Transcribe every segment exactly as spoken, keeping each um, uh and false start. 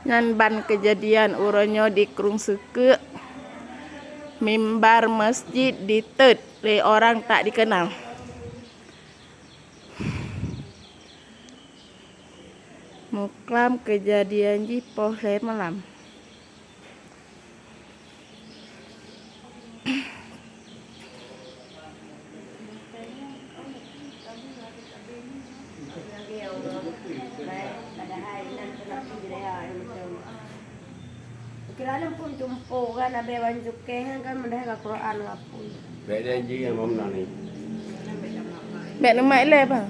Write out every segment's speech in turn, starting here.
Nyan ban keujadian uroe nyoe di Krueng Seukeuk, mimbar masjid diteuet lé orang tak dikenal. Muklam keujadian jih poh lhée malam. Kira pun tumpu kan, abang wan cukai kan, kan mudah ka Quran ngapui. Baik janji yang mam nani. Bèk neumat ilée, bang.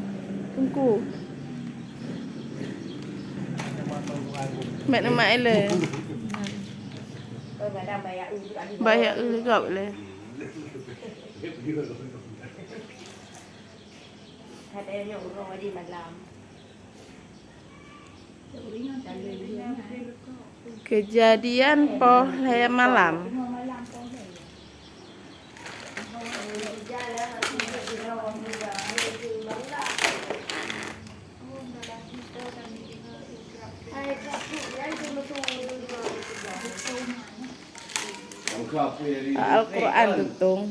Teungku. Bèk neumat ilée. Bayak eu gop ilée. Keujadian poh lhée malam. Al-Quran tutong.